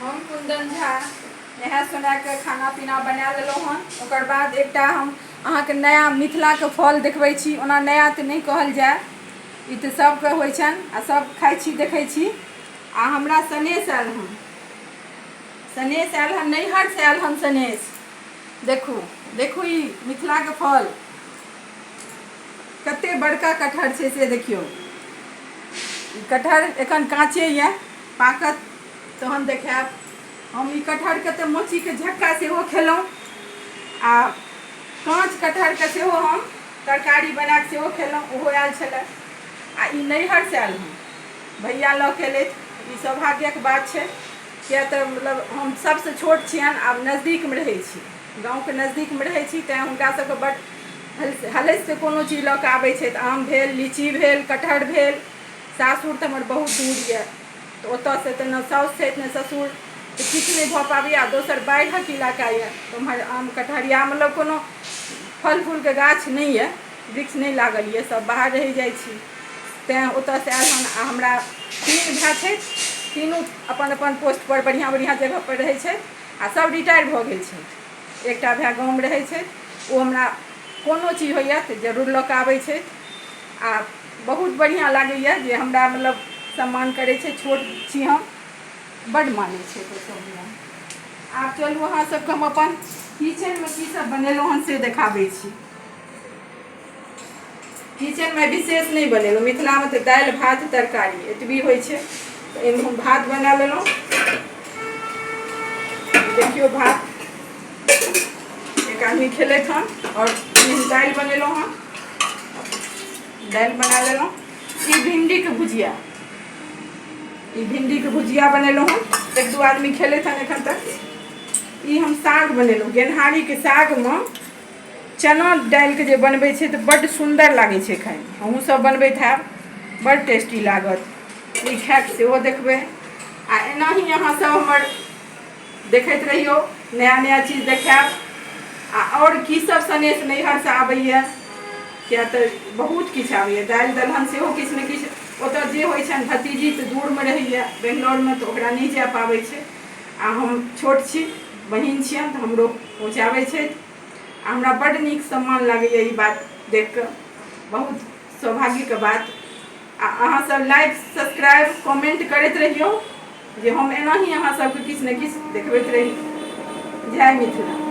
हम कुंदन झा नहा सोना कऽ खाना पीना बना लेलहुँ हन। ओकर बाद एकटा हम अहाँके नया मिथिलाके फल देखबै छी। ओना नया तऽ नहि कहल जाय, ई तऽ सभके होइ छनि आ सभ खाइ छी देखै छी। आ हमरा सनेस आयल हन, सनेस आयल हन, नैहरसँ आयल हन सनेस। देखू देखू ई मिथिलाके फल कते बड़का कटहर छै से देखियौ। ई कटहर एखन काँचे यऽ, पाकत तहन देखायब। हम ई कटहरके तऽ मोचीके झक्का सेहो खेलहुँ आ काँच कटहरके सेहो हम तरकारी बना कऽ सेहो खेलहुँ, ओहो आयल छलए। आ ई नैहरसँ आयल हन, भैया लऽ कऽ एलथि। ई सौभाग्यक बात छै, किए तऽ मतलब हम सभसँ छोट छियनि, आब नजदीकमे रहै छी, गाँवके नजदीकमे रहै छी, तैँ हुनका सभके बड्ड हलसि कऽ कोनो चीज लऽ कऽ आबै छथि। आम भेल, लीची भेल, कटहर भेल। सासुर तऽ हमर बहुत दूर यए, तऽ ओतयसँ तऽ ने साउस छथि ने ससुर, तऽ किछु नहि भऽ पाबैए। आ दोसर बाढ़िक इलाका यए, तऽ ओम्हर आम कटहर या मतलब कोनो फल फूलके गाछ नहि यए, वृक्ष नहि लागल यए, सभ बाहर रहि जाइ छी, तैँ ओतयसँ आयल हन। आ हमरा तीन भाय छथि, तीनू अपन अपन पोस्टपर बढ़िआँ बढ़िआँ जगहपर रहै छथि आ सभ रिटायर भऽ गेल छथि। एकटा भाय गाँवमे रहै छथि, ओ हमरा कोनो चीज होइए तऽ जरूर लऽ कऽ आबै छथि। आ बहुत बढ़िआँ लागैए जे हमरा मतलब सम्मान करै छै, छोट छी हम, बड्ड मानै छथि ओसभ हमरा। आब चलू अहाँ सबके हम अपन किचनमे की सब बनेलहुँ हन से देखाबै छी। किचनमे विशेष नहि बनेलहुँ, मिथिलामे तऽ दालि भात तरकारी एतबी होइ छै, तऽ एहिमे हम भात बना लेलहुँ। देखियौ भात एक आदमी खेलथि हन। आओर दालि बनेलहुँ हन, दालि बना लेलहुँ। ई भिंडीके भुजिया, ई भिंडीके भुजिया बनेलहुँ हन, एक दू आदमी खेलथि हन एखन तक। ई हम साग बनेलहुँ, गेनहारीके सागमे चना डालिके जे बनबै छै तऽ बड्ड सुन्दर लागै छै खाइमे। अहूँ सब बनबैत हैब, बड्ड टेस्टी लागत। ई खाकऽ सेहो देखबै। आ एनाही अहाँ सब हमर देखैत रहियौ, नया नया चीज देखायब। आ आओर की सब सनेस नैहरसँ आबैए, किया तऽ बहुत किछु आबैए, दालि दलहन सेहो किछु ने किछु ओतऽ जे होइ छनि। भतीजी तऽ दूरमे रहैए बेंगलौरमे, तऽ ओकरा नहि जा पाबै छै, आ हम छोट छी, बहिन छियनि, तऽ हमरो पहुँचाबै छथि। आ हमरा बड्ड नीक सम्मान लागैए ई बात देख कऽ, बहुत सौभाग्यके बात। आ अहाँ सब लाइक सब्सक्राइब कमेंट करैत रहियौ जे हम एनाही अहाँ सबके किछु ने किछु देखबैत रही। जय मिथिला।